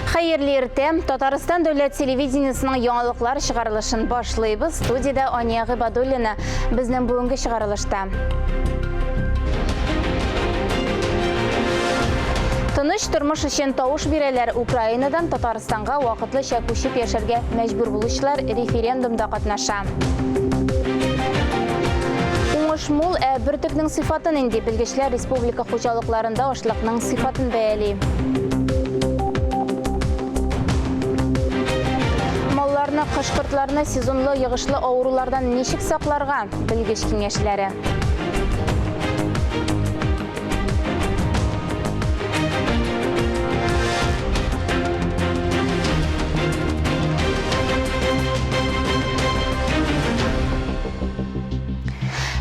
Хәерле иртә. Татарстан дәүләт телевидениесының яңалыклар чыгарылышын башлыйбыз. Студиядә Ания Гыйбадуллина. Безнең бүгенге чыгарылышта. Тыныч тормыш өчен тавыш бирәләр. Украинадан Татарстанга вакытлыча күчеп яшәргә мәҗбүр булучылар референдумда катнаша. Уңыш мул, ә бөртекнең сыйфаты нинди? Белгечләр республика хуҗалыкларында ашлыкның сыйфатын бәяли. Малларны, кош-кортларны сезонлы йогышлы авырулардан ничек сакларга? Белгеч киңәшләре.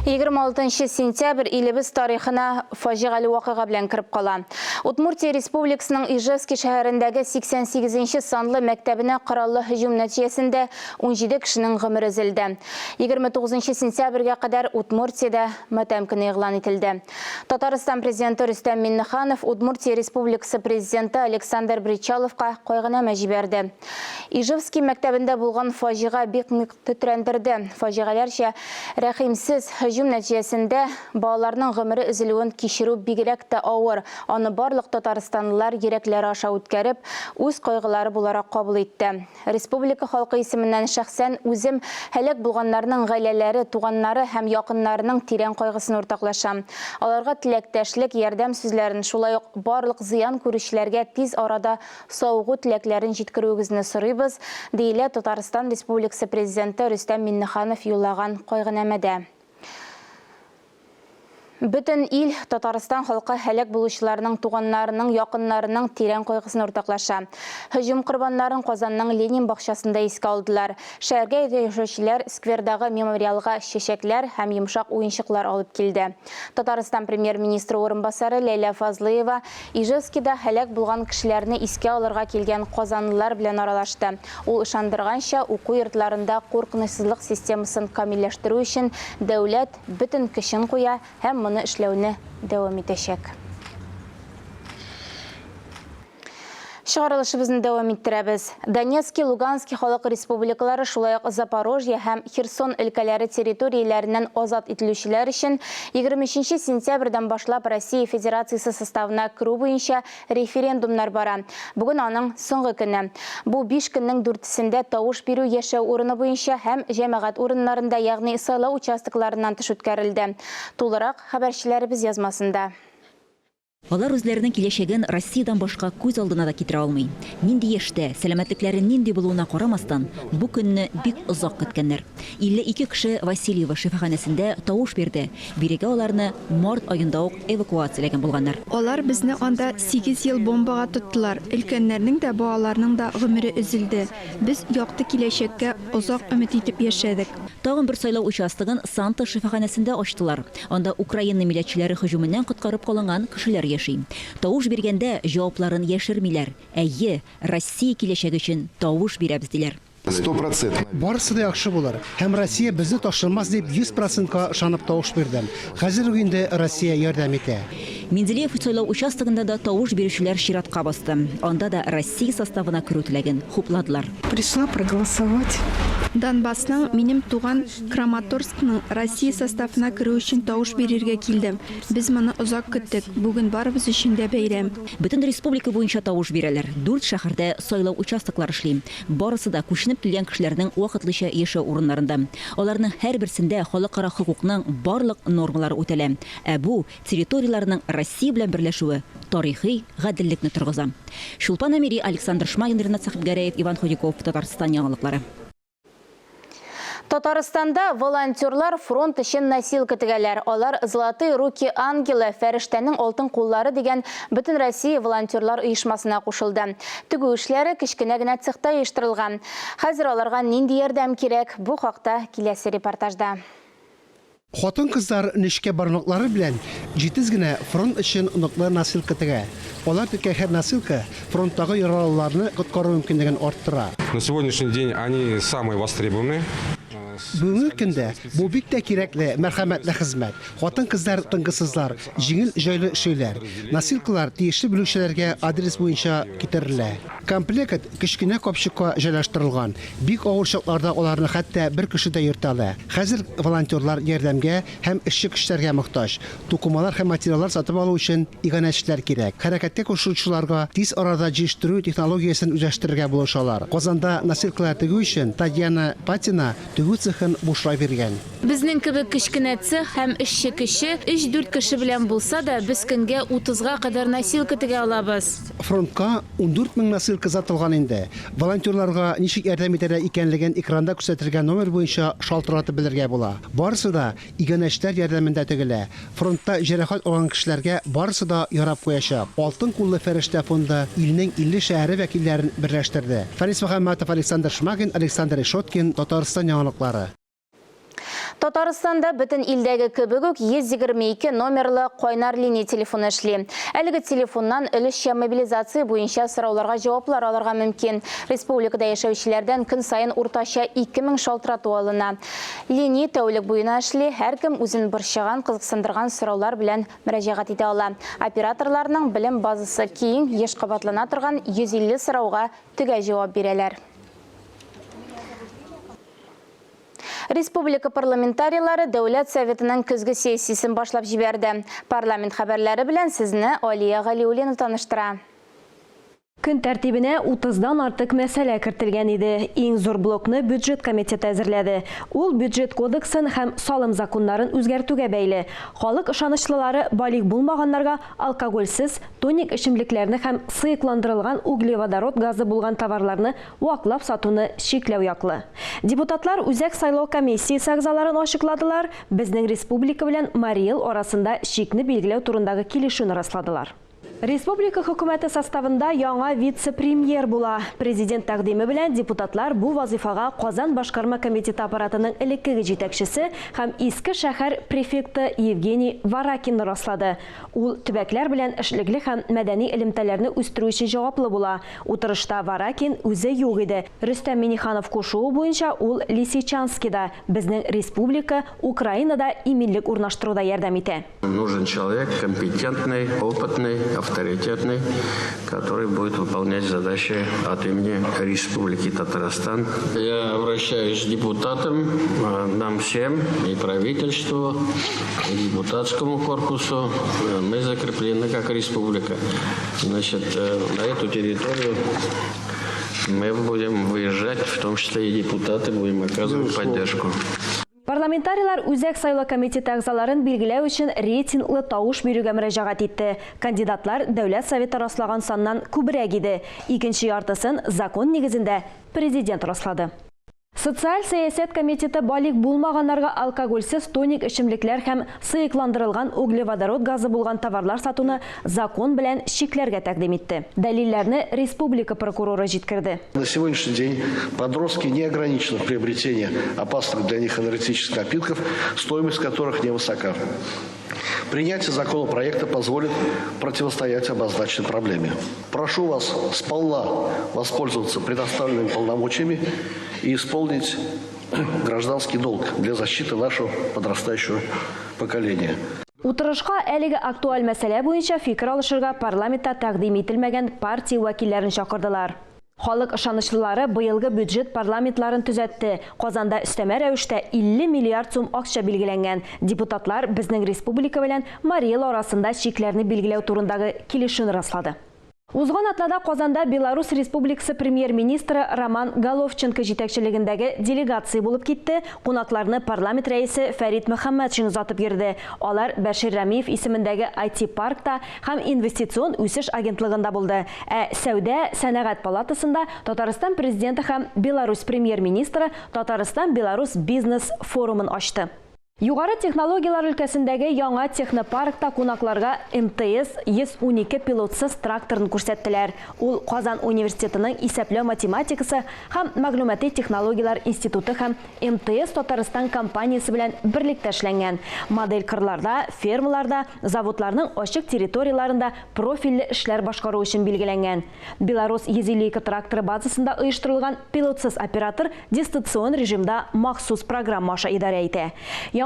26 сентябрь илебез тарихына фаҗигале вакыйга белән кереп кала. Удмуртия Республикасының Ижевский шәһәрендәге 88 санлы мәктәбенә кораллы һөҗүм нәтиҗәсендә 17 кешенең гомере өзелде. 29 сентябрьгә кадәр Удмуртиядә матәм көне игълан ителде. Татарстан Президенты Рөстәм Миңнеханов Удмуртия Республикасы Президенты Александр Бречаловка кайгынамә җибәрде. Ижевский мәктәбендә булган фаҗига бик нык тетрәндерде. Фаҗигаләрчә рәхимсез һөҗүм нәтиҗәсендә балаларның гомере өзелүен кичерү бигрәк тә авыр. Аны барлык татарстанлылар йөрәкләре аша үткәреп, үз кайгылары буларак кабул итте. Республика халкы исеменнән шәхсән үзем һәлак булганнарның гаиләләре, туганнары һәм якыннарының тирән кайгысын уртаклашам. Аларга теләктәшлек, ярдәм сүзләрен, шулай ук барлык зыян күрүчеләргә тиз арада савыгу теләкләрен җиткерүегезне сорыйбыз, диелә Татарстан Республикасы Президенты Рөстәм Миңнеханов юллаган кайгынамәдә. Бөтен ил, Татарстан халкы һәлак булучыларның туганнарының, якыннарының тирән кайгысын уртаклаша. Һөҗүм корбаннарын Казанның Ленин бакчасында искә алдылар. Шәһәргә яшәүчеләр сквердагы мемориалга чәчәкләр һәм йомшак уенчыклар алып килде. Татарстан Премьер-министры урынбасары Ләйлә Фазлыева Ижевскида һәлак булган кешеләрне искә алырга килгән казанлылар белән аралашты. Ул ышандырганча, уку йортларында куркынычсызлык системасын камилләштерү өчен дәүләт, бөтен көчен куя һәм моны эшләүне дәвам итәчәк. Чыгарылышыбызны дәвам иттерәбез. Донецки, Лугански халык республикалары, шулай ук Запорожье һәм Херсон өлкәләре территорияләреннән азат ителүчеләр өчен 23 сентябрьдән башлап Россия Федерациясе составына керү буенча Референдумнар бара. Бүген аның соңгы көне. Бу биш көннең дүртесендә тавыш бирү яшәү урыны буенча һәм җәмәгать урыннарында, ягъни сайлау участокларыннан тыш үткәрелде. Тулырак, хәбәрчеләребез язмасында. Алар үзләренең киләчәген Россиядән башка күз алдына да китерә алмый. Нинди яшьтә, сәламәтлекләре нинди булуына карамастан, бу көнне бик озак көткәннәр. 52 кеше Васильево шифаханәсендә тавыш бирде, Бирегә аларны март аенда ук эвакуацияләгән булганнар. Алар безне анда сигез ел бомбага тоттылар. Өлкәннәрнең дә, балаларның да гомере өзелде. Без якты киләчәккә озак өмет итеп яшәдек. Тагын бер сайлау участогын Санта шифаханәсендә ачтылар. Анда Украина милләтчеләре һөҗүменнән коткарып калынган кешеләр яши. Тавыш биргәндә җавапларын яшермиләр, Әйе, Россия киләчәге өчен тавыш бирәбез, диләр. Стопроцентно. Барысы да яхшы булыр һәм Россия безне ташламас дип 100 процентка ышанып тавыш бирдем. Хәзер үк инде Россия ярдәм итә. Менделеев сайлау участогында да тавыш бирүчеләр чиратка басты. Анда да Россия составына керү теләген хупладылар. Пришла проголосовать. Донбассның, минем туган Краматорскның Россия составына керү өчен тавыш бирергә килдем. Без моны озак көттек. Бүген барыбыз өчен дә бәйрәм. Бөтен республика буенча тавыш бирәләр. Дүрт шәһәрдә сайлау участоклары эшли. Барысы да күченеп килгән кешеләрнең вакытлыча яшәү урыннарында. Аларның һәрберсендә халыкара хокукның барлык нормалары үтәлә. Ә бу, территорияләрнең Россия белән берләшүе тарихи гаделлекне торгыза. Чулпан Әмири, Александр Шмагин, Ренат Сәхибгәрәев, Иван Худяков, Татарстан яңалыклары. Татарстанда волонтерлар фронт өчен носилка тегәләр. Алар Золотые руки ангелы, Фәрештәнең алтын куллары дигән Бөтенроссия волонтерлар оешмасына кушылды. Тегү эшләре кечкенә генә цехта оештырылган. Хәзер аларга нинди ярдәм кирәк? Бу хакта киләсе репортажда. Хатын-кызлар нечкә бармаклары белән җитез генә фронт өчен ныклы носилка тегә. Алар теккән һәр носилка фронттагы яралыларны коткару мөмкинлеген арттыра. На сегодняшний день они самые востребованные. Бүгенге көндә бу бик тә кирәкле, мәрхәмәтле хезмәт. Хатын-кызлар тынгысызлар, җиңел, җайлы эшлиләр. Носилкалар тиешле бүлекчәләргә адрес буенча китерелә. Комплект кечкенә капчыкка җайлаштырылган. Бик авыр чакларда аларны хәтта бер кеше дә йөртә ала. Хәзер волонтерлар ярдәмгә һәм эшче көчләргә мохтаҗ. Тукымалар һәм материаллар сатып алу өчен иганәчеләр кирәк. Хәрәкәткә кушылучыларга тиз арада җитештерү технологиясен үзләштерергә булышалар. Казанда носилкалар тегү өчен Татьяна Патина тегү цехын бушлай биргән. Безнең кебек кечкенә цех һәм эшче көче өч-дүрт кеше белән булса да, без көнгә утызга кадәр носилка тегә алабыз. Фронтка 14 мең носилка озатылган инде. Волонтерларга ничек ярдәм итәргә икәнлеген экранда күрсәтелгән номер буенча шалтыратып белергә була. Барысы да иганәчеләр ярдәмендә тегелә. Фронтта җәрәхәт алган кешеләргә барысы да ярап куячак. Алтын куллы фәрештә фонды илнең 50 шәһәре вәкилләрен берләштерде. Фәнис Мөхәммәтов, Александр Шмагин, Александр Решеткин, Татарстан яңалыклары. Татарстанда бөтен илдәге кебек үк 122 номерлы кайнар линия телефоны эшли. Әлеге телефоннан өлешчә мобилизация буенча сорауларга җаваплар алырга мөмкин. Республикада яшәүчеләрдән көн саен уртача 2000 шалтырату алына. Линия тәүлек буена эшли, һәркем үзен борчыган, кызыксындырган сораулар белән мөрәҗәгать итә ала. Операторларның белем базасы киң, еш кабатлана торган 150 сорауга төгәл җавап бирәләр. Республика парламентарийлары Дәүләт Советының көзге сессиясен башлап җибәрде. Парламент хәбәрләре белән сезне Алия Галиуллина таныштыра. Көн тәртибенә утыздан артык мәсьәлә кертелгән иде. Иң зур блокны бюджет комитеты әзерләде. Ул бюджет кодексын һәм салым законнарын үзгәртүгә бәйле. Халык ышанычлылары балигъ булмаганнарга алкогольсез тоник эчемлекләрне һәм сыекландырылган углеводород газы булган товарларны ваклап сатуны чикләү яклы. Депутатлар Үзәк сайлау комиссиясе әгъзаларын ачыкладылар, безнең республика белән Марий Эл арасында чикне билгеләү турындагы килешүне расладылар. Республика хөкүмәте составында яңа вице-премьер була. Президент тәкъдиме белән депутатлар бу вазыйфага Казан башкарма комитеты аппаратының элеккеге җитәкчесе һәм Иске шәһәр префекты Евгений Варакинны раслады. Ул төбәкләр белән эшлекле һәм мәдәни элемтәләрне үстерү өчен җаваплы була. Утырышта Варакин үзе юк иде. Рөстәм Миңнеханов кушуы буенча ул Лисичанскида, безнең республика Украинада иминлек урнаштыруда ярдәм итә. Нужен человек компетентный, опытный, авторитетный, который будет выполнять задачи от имени Республики Татарстан. Я обращаюсь к депутатам, нам всем, и правительству, и депутатскому корпусу. Мы закреплены как республика. Значит, на эту территорию мы будем выезжать, в том числе и депутаты, будем оказывать поддержку. Парламентарийлар Үзәк сайлау комитеты әгъзаларын билгеләү өчен рейтинглы тавыш бирүгә мөрәҗәгать итте. Кандидатлар Дәүләт Советы раслаган саннан күбрәк иде. Икенче яртысын закон нигезендә президент раслады. Социаль сәясәт комитеты балигъ булмаганнарга алкогольсез тоник эчемлекләр һәм сыекландырылган углеводород газы булган товарлар сатуны закон белән чикләргә тәкъдим итте. Дәлилләрне республика прокуроры җиткерде. На сегодняшний день подростки не ограничены в приобретении опасных для них энергетических напитков, стоимость которых невысока. Принятие законопроекта позволит противостоять обозначенной проблеме. Прошу вас сполна воспользоваться предоставленными полномочиями и исполнить гражданский долг для защиты нашего подрастающего поколения. Утырышка әлеге актуаль мәсьәлә буенча фикер алышырга парламентта тәкъдим ителмәгән партия вәкилләрен чакырдылар. Халык ышанычлылары быелгы бюджет парламентларын төзәтте. Казанда өстәмә рәвештә 50 миллиард сум акча билгеләнгән. Депутатлар безнең республика белән Марий Эл арасында чикләрне билгеләү турындагы килешүне раслады. Узган атнада Казанда Беларусь Республикасы премьер-министры Роман Головченко җитәкчелегендәге делегация булып китте. Кунакларны парламент рәисе Фәрит Мөхәммәтшин озатып йөрде. Алар Бәшир Рәмиев исемендәге IT-паркта һәм инвестицион үсеш агентлыгында булды. Ә Сәүдә сәнәгать палатасында Татарстан президенты һәм Беларусь премьер-министры Татарстан-Беларусь бизнес-форумын ачты. Югары технологияләр өлкәсендәге яңа технопаркта кунакларга МТС 112 пилотсыз тракторын күрсәттеләр. Ул Казан университетының исәпләү математикасы һәм мәгълүмати технологияләр институты һәм МТС Татарстан компаниясе белән берлектә эшләнгән. Модель кырларда, фермаларда, заводларның ачык территорияләрендә профильле эшләр башкару өчен билгеләнгән. Беларусь 152 тракторы базасында оештырылган пилотсыз оператор дистанцион режимда махсус программа аша идарә итә.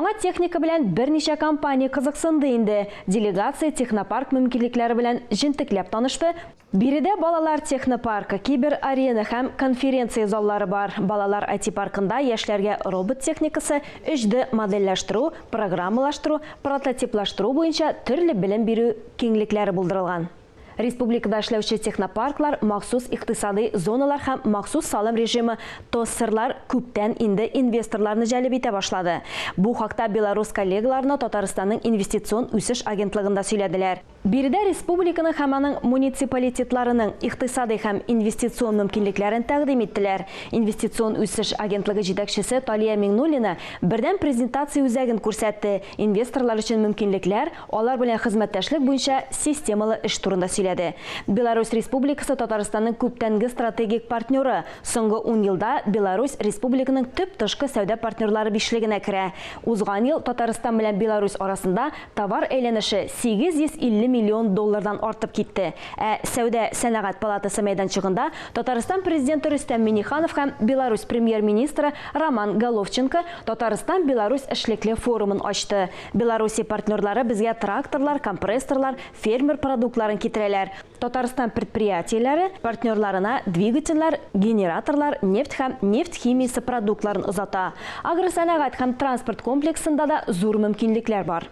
Яңа техника белән берничә компания кызыксынды инде. Делегация технопарк мөмкинлекләре белән җентекләп танышты. Биредә балалар технопаркы, кибер-арена һәм конференция заллары бар. Балалар IT-паркында яшьләргә робот техникасы, 3D модельләштерү, программалаштыру, прототиплаштыру буенча төрле белем бирү киңлекләре булдырылган. Республикада эшләүче технопарклар, махсус икътисадый зоналар һәм махсус салым режимы ТОССРлар күптән инде инвесторларны җәлеп итә башлады. Бу хакта белорус коллегаларына Татарстанның Инвестицион үсеш агентлыгында сөйләделәр. Биредә республиканың һәм аның муниципалитетларының икътисадый һәм инвестицион мөмкинлекләрен тәкъдим иттеләр. Инвестицион үсеш агентлыгы җитәкчесе Талия Миңнуллина бердәм презентация үзәген күрсәтте, инвесторлар өчен мөмкинлекләр, алар белән хезмәттәшлек буенча системалы эш турында сөйләде. Беларусь Республикасы Татарстанның күптәнге стратегик партнеры. Соңгы ун елда Беларусь республиканың төп тышкы сәүдә партнерлары бишлегенә керә. Узган ел Татарстан белән Беларусь арасында Товар әйләнеше 850 миллион доллардан артып китте. Ә Сәүдә-сәнәгать палатасы мәйданчыгында Татарстан Президенты Рөстәм Миңнеханов һәм Беларусь Премьер-министры Роман Головченко Татарстан-Беларусь эшлекле форумын ачты. Белоруссия партнерлары безгә тракторлар, компрессорлар, фермер продуктларын китерәләр. Татарстан предприятиеләре партнерларына двигательләр, генераторлар, нефть һәм нефть химиясе продуктларын озата. Агросәнәгать һәм транспорт комплексында да зур мөмкинлекләр бар.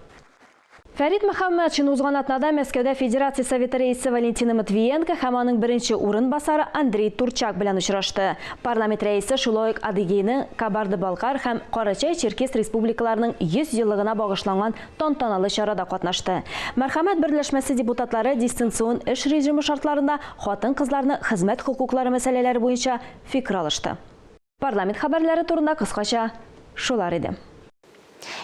Фәрит Мөхәммәтшин узган атнада Мәскәүдә Федерация Советы Рәисе Валентина Матвиенко һәм аның беренче урынбасары Андрей Турчак белән очрашты. Парламент Рәисе шулай ук Адыгейның, Кабарда-Балкар һәм Карачай-Черкес республикаларының 100 еллыгына багышланган тантаналы чарада катнашты. Мәрхәмәт берләшмәсе депутатлары дистанцион эш режимы шартларында хатын-кызларның хезмәт хокуклары мәсьәләләре буенча фикер алышты. Парламент хәбәрләре турында кыскача шулар иде.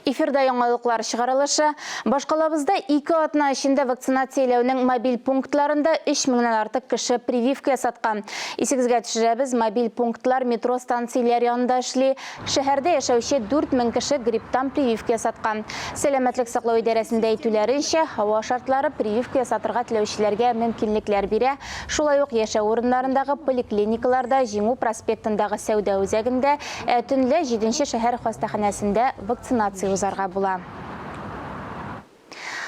Эфирда яңалыклар чыгарылышы. Башкалабызда ике атна эчендә вакцинацияләүнең мобиль пунктларында 3 меңнән артык кеше прививка ясаткан. Исегезгә төшерәбез, мобиль пунктлар метро станцияләре янында эшли. Шәһәрдә яшәүче 4000 кеше грипптан прививка ясаткан. Сәламәтлек саклау идарәсендә әйтүләренчә, һава шартлары прививка ясатырга теләүчеләргә мөмкинлекләр бирә. Шулай ук яшәү урыннарындагы поликлиникаларда, Җиңү проспектындагы сәүдә үзәгендә, ә төнлә җиденче шәһәр хастаханәсендә вакцинация узарга була.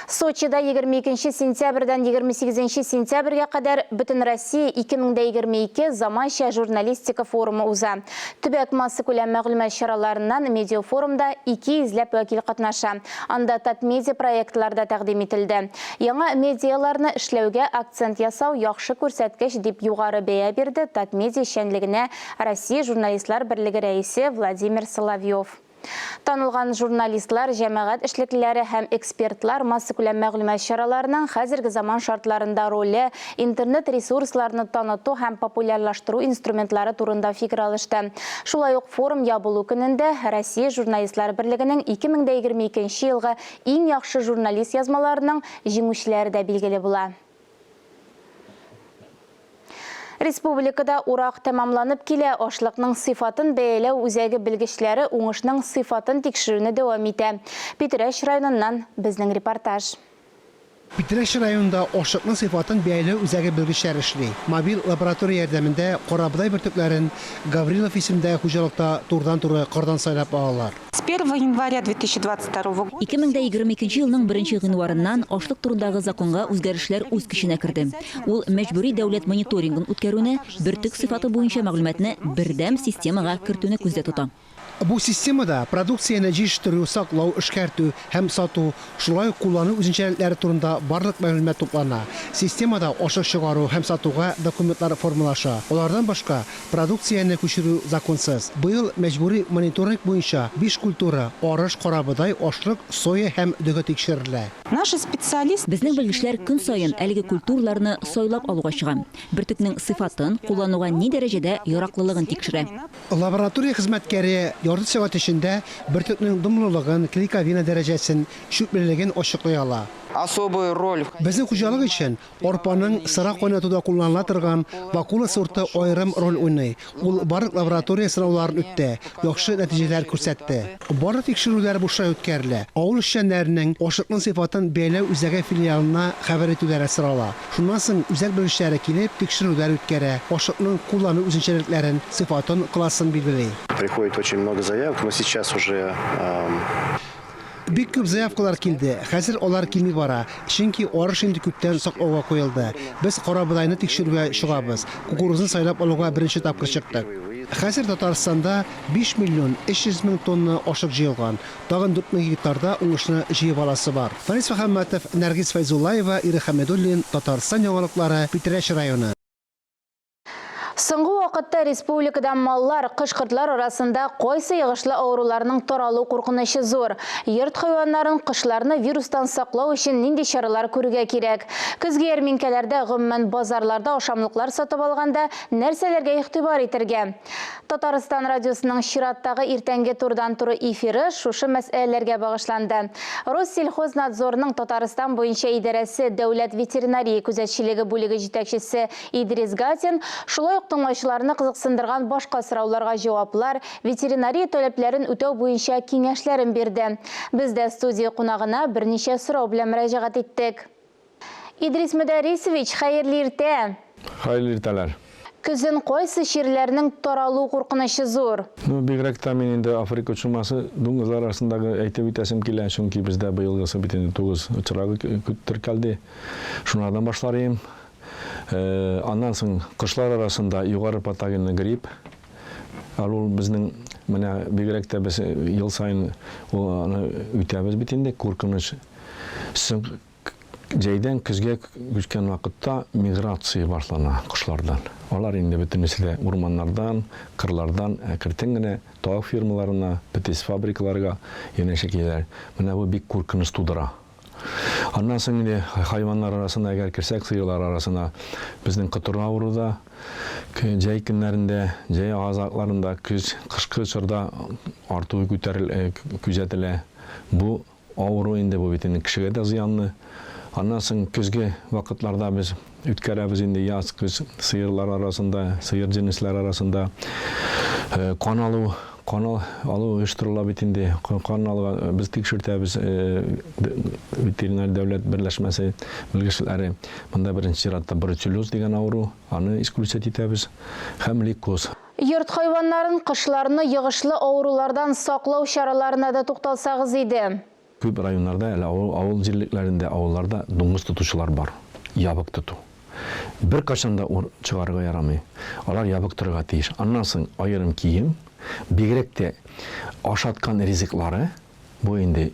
Сочида 22 сентябрьдән 28 сентябрьгә кадәр Бөтенроссия 2022 заманча журналистика форумы уза. Төбәк массакүләм мәгълүмат чараларыннан медиафорумда 200 ләп вәкил катнаша. Анда Татмедиа проектлары да тәкъдим ителде. Яңа медиаларны эшләүгә акцент ясау яхшы күрсәткеч, дип югары бәя бирде Татмедиа эшчәнлегенә Россия Журналистлар берлеге рәисе Владимир Соловьев. Танылган журналистлар, җәмәгать эшлеклеләре һәм экспертлар массакүләм мәгълүмат чараларының хәзерге заман шартларында роле, интернет-ресурсларны таныту һәм популярлаштыру инструментлары турында фикер алышты. Шулай ук форум ябылу көнендә Россия Журналистлар берлегенең 2022 елгы иң яхшы журналист язмаларының җиңүчеләре дә билгеле була. Республикада урак тәмамланып килә, ашлыкның сыйфатын бәяләү үзәге белгечләре уңышның сыйфатын тикшерүне дәвам итә. Питрәч районыннан безнең репортаж. Питрәч районында ашлыкның сыйфатын бәяләү үзәге белгечләре эшли. Мобиль лаборатория ярдәмендә карабодай бөртекләрен Гаврилов исемендәге хуҗалыкта турыдан-туры кырдан сайлап алалар. С первого января 2022 года. 2022 елның беренче гыйнварыннан ашлык турындагы законга үзгәрешләр үз көченә керде. Ул мәҗбүри дәүләт мониторингын үткәрүне, бөртек сыйфаты буенча мәгълүматны бердәм системага кертүне күздә тота. Бу системада продукцияне җитештерү, саклау, эшкәртү һәм сату, шулай ук куллану үзенчәлекләре турында барлык мәгълүмат туплана. Системада ашлык чыгару һәм сатуга документлар формалаша. Алардан башка продукцияне күчерү законсыз. Быел мәҗбүри мониторинг буенча биш культура, арыш, карабодай, ашлык, соя һәм дөге тикшерелә. Наши специалисты. Безнең белгечләр көн саен әлеге культураларны сайлап алуга чыга. Бөртекнең сыйфатын, куллануга ни дәрәҗәдә яраклылыгын тикшерә. Лаборатория хезмәткәре ярты сәгать эчендә бөртекнең дымлылыгын, клейковина дәрәҗәсен, чүплелеген ачыклый ала. Особую роль. Безнең хуҗалык өчен арпаның сыра кайнатуда кулланыла торган Вакула сорты аерым роль уйный. Ул барлык лаборатория сынауларын үтте, яхшы нәтиҗәләр күрсәтте. Барлык тикшерүләр бушлай үткәрелә. Авыл эшчәннәренең ашлыкның сыйфатын бәяләү үзәге филиалына хәбәр итүләре сорала. Шуннан соң үзәк белгечләре килеп, тикшерүләр үткәрә, ашлыкның куллану үзенчәлекләрен, сыйфатын, классын билгели. Приходит очень много заявок, но сейчас уже. Бик күп заявкалар килде, хәзер алар кими бара, чөнки арыш инде күптән саклауга куелды. Без карабодайны тикшерүгә чыгабыз, кукурузны сайлап алуга беренче тапкыр чыктык. Хәзер Татарстанда 5 миллион 300 мең тонна ашык җыелган, тагын 4000 гектарда уңышны җыеп аласы бар. Фарис Мөхәммәтов, Нәргиз Фәйзуллаева, Ирек Хәмидуллин, Татарстан яңалыклары, Питрәч районы. Соңгы вакытта республикада маллар, кош-кортлар арасында кайсы йогышлы авыруларның таралу куркынычы зур? Йорт хайваннарын, кошларны вирустан саклау өчен нинди чаралар күрергә кирәк? Көзге ярминкәләрдә, гомумән, базарларда ашамлыклар сатып алганда нәрсәләргә игътибар итәргә? Татарстан радиосының чираттагы иртәнге турыдан-туры эфиры шушы мәсьәләләргә багышланды. Россельхознадзорның Татарстан буенча идарәсе дәүләт ветеринария күзәтчелеге бүлеге җитәкчесе Идрис Гатин шулай ук тыңлаучыларны кызыксындырган башка сорауларга җаваплар, ветеринария таләпләрен үтәү буенча киңәшләрен бирде. Без дә студия кунагына берничә сорау белән мөрәҗәгать иттек. Идрис Мөдәррисович, хәерле иртә! Хәерле иртәләр! Көзен кайсы чирләрнең таралу куркынычы зур? Ну, бигрәк тә мин инде Африка чумасы дуңгызлар арасындагы әйтеп үтәсем килә, чөнки бездә быелгысы бит инде 9 очрагы теркәлде. Шунардан башлар идем. Аннан соң кошлар арасында югары патогенлы грипп. Әле ул безнең менә бигрәк тә без ел саен ул аны үтәбез бит инде, куркыныч. Соң Җәйдән көзгә күчкән вакытта миграция башлана кошлардан. Алар инде бөтенесе дә урманнардан, кырлардан әкертен генә тавык фермаларына, птицфабрикаларга янәшә киләләр. Менә бу бик куркыныч тудыра. Аннан соң инде хайваннар арасына әгәр керсәк, сыерлар арасына безнең котыру авыруы да җәй көннәрендә, җәй азакларында, көз, кышкы чорда артуы күтәрел, күзәтелә. Бу Авыру инде бу бит инде кешегә дә зыянлы. Аннан соң көзге вакытларда без үткәрәбез инде яз, көз сыерлар арасында, сыер җенесләре арасында кан алу, кан алу оештырыла бит инде. Кан алуга без тикшертәбез ветеринар дәүләт берләшмәсе белгечләре. Монда беренче чиратта бруцеллез дигән авыру, аны исключать итәбез һәм лейкоз. Йорт хайваннарын, кошларны йогышлы авырулардан саклау чараларына да тукталсагыз иде. Күп районнарда, әле авыл, авыл җирлекләрендә, авылларда дуңгыз тотучылар бар. Ябык тоту. Беркайчан да ур чыгарырга ярамый. Алар ябык торырга тиеш. Аннан соң аерым кием, бигрәк тә ашаткан ризыклары, Бу инде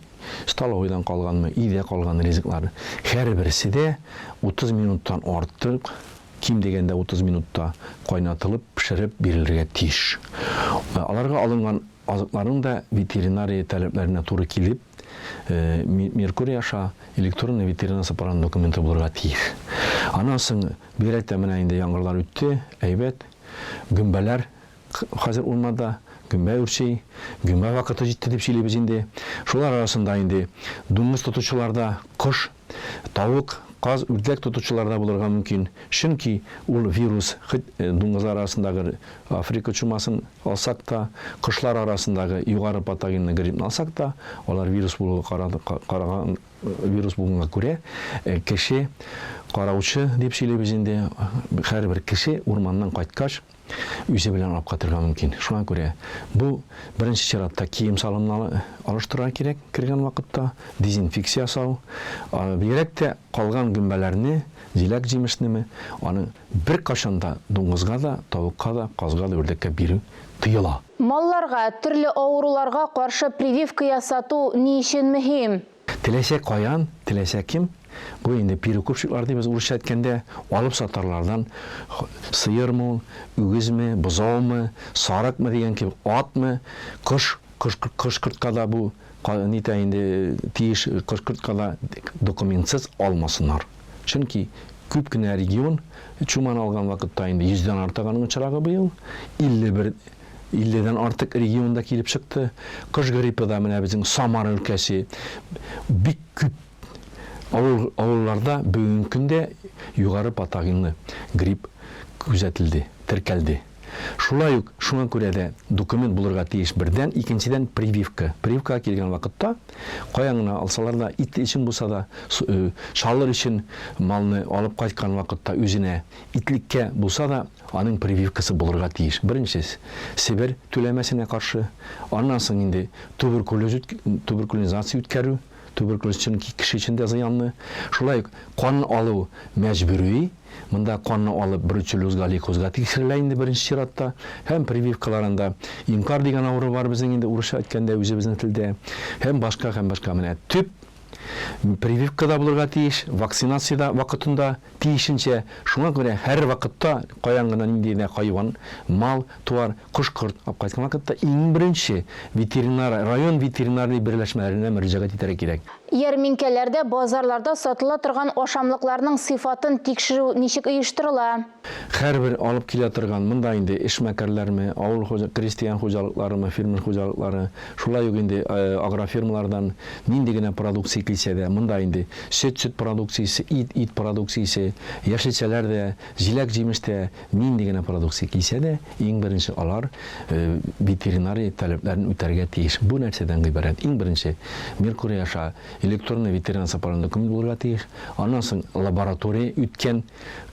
столовыйдан калганмы, өйдә калган ризыклар. Һәрберсе дә 30 минуттан артык, ким дигәндә 30 минутта кайнатылып, пешереп бирелергә тиеш. Аларга алынган азыкларның да ветеринария таләпләренә туры килеп, Меркурий аша электронный ветеринар сопроводный документы булырга тиеш. Аннан соң, бигрәк тә менә инде яңгырлар үтте, әйбәт, гөмбәләр Хәзер урманда гөмбә үрчи, гөмбә вакыты җитте дип сөйлибез инде. Шулар арасында инде дуңгыз тотучылар да, кош, тавык, каз, үрдәк тотучылар да булырга мөмкин. Чөнки ул вирус хет дуңгызлар арасындагы Африка чумасын алсак та, кошлар арасындагы югары патогенлы гриппны алсак та, алар вирус булуга караган вирус булганга күрә, кеше караучы дип сөйлибез инде, һәрбер кеше урманнан кайткач, үзе белән алып кайтырга мөмкин. Шуңа күрә бу беренче чиратта кием-салымны алыштырырга кирәк кергән вакытта, дезинфекция ясау, бигрәк тә калган гөмбәләрне, җиләк-җимешнеме, аны беркайчан да дуңгызга да, тавыкка да, казга да, үрдәккә бирү тыела. Малларга төрле авыруларга каршы прививка ясату ни өчен мөһим? Теләсә каян, теләсә кем, бу инде перекупщиклар дибез урысча әйткәндә, алып сатарлардан сыермы ул, үгезме, бозаумы, сарыкмы дигән кебек, атмы, кош, кош, кош-кортка да бу нитә инде тиеш, кош-кортка да документсыз алмасыннар. Чөнки күп кенә регион чуманы алган вакытта инде йөздән артык аның очрагы быел, 51 Илледән артык регионда килеп чыкты. Кош гриппы да менә безнең Самара өлкәсе бик күп авыл авылларда бүгенге көндә югары патогенлы грипп күзәтелде, теркәлде. Шулай ук шуңа күрә дә документ булырга тиеш бердән, икенчедән прививка. Прививкага килгән вакытта, каян гына алсалар да, ит өчен булса да, чалыр өчен малны алып кайткан вакытта үзенә итлеккә булса да, аның прививкасы булырга тиеш. Беренче, Себер түләмәсенә каршы, аннан соң инде туберкулез, туберкулинизация үткәрү, Туберкулез чөнки кеше өчен дә зыянлы. Шулай ук кан алу мәҗбүри. Монда канны алып бруцеллезга, лейкозга тикшерелә инде беренче чиратта. Һәм прививкаларында инкар дигән авыру бар безнең инде урысча әйткәндә үзебезнең телдә. Һәм башка, һәм башка. Менә төп прививка да булырга тиеш, вакцинация дә вакытында тиешенчә. Шуңа күрә һәрвакытта каян гына нинди генә хайван, мал, туар, кош-корт алып кайткан вакытта иң беренче ветеринар, район ветеринарный берләшмәләренә мөрәҗәгать итәргә кирәк. Ярминкәләрдә, базарларда сатыла торган ашамлыкларның сыйфатын тикшерү ничек оештырыла? Һәрбер алып килә торган, монда инде эшмәкәрләрме, авыл хуҗа, крестьян хуҗалыкларымы, фермер хуҗалыклары, шулай ук инде агрофирмалардан нинди генә продукция килсә дә, монда инде сөт, сөт продукциясе, ит, ит продукциясе, яшелчәләр дә, җиләк-җимеш тә, Нинди генә продукция килсә дә, иң беренче алар ветеринария таләпләрен үтәргә тиеш. Бу нәрсәдән гыйбарәт? Иң беренче, Меркурий аша электронный ветеринар сопроводный документ булырга тиеш. Аннан соң лаборатория үткән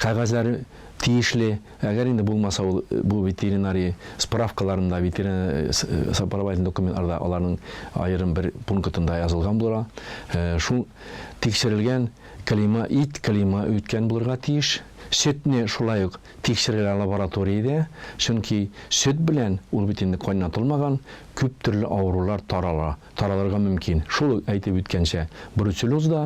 кәгазьләре тиешле. Әгәр инде булмаса ул бу ветеринария справкаларында, ветеринар сопроводительный документларда аларның аерым бер пунктында язылган була. Шул тикшерелгән клейма, ит клейма үткән булырга тиеш. Сөтне шулай ук тикшерелә лабораториядә, чөнки сөт белән, ул бит инде кайнатылмаган, күп төрле авырулар тарала, таралырга мөмкин. Шул ук әйтеп үткәнчә, бруцеллез да,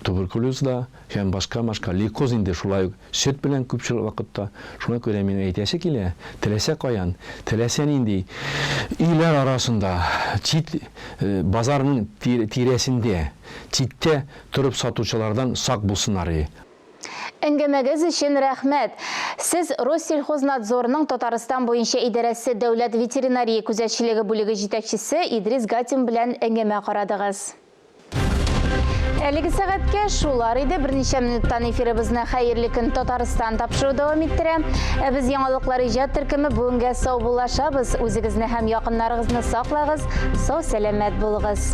туберкулез да һәм башка-башка, лейкоз инде шулай ук сөт белән күпчелек вакытта. Шуңа күрә мин әйтәсе килә, теләсә каян, теләсә нинди өйләр арасында, чит базарның тирәсендә, читтә торып сатучылардан сак булсыннар и. Әңгәмәгез өчен рәхмәт. Сез Россельхознадзорның Татарстан буенча идарәсе дәүләт ветеринария күзәтчелеге бүлеге җитәкчесе Идрис Гатин белән әңгәмә карадыгыз. Әлеге сәгатькә шулар иде. Берничә минуттан эфирыбызны Хәерле көн Татарстан тапшыру дәвам иттерә. Ә без яңалыклар иҗат төркеме бүгенгә саубуллашабыз. Үзегезне һәм якыннарыгызны саклагыз, сау-сәламәт булыгыз.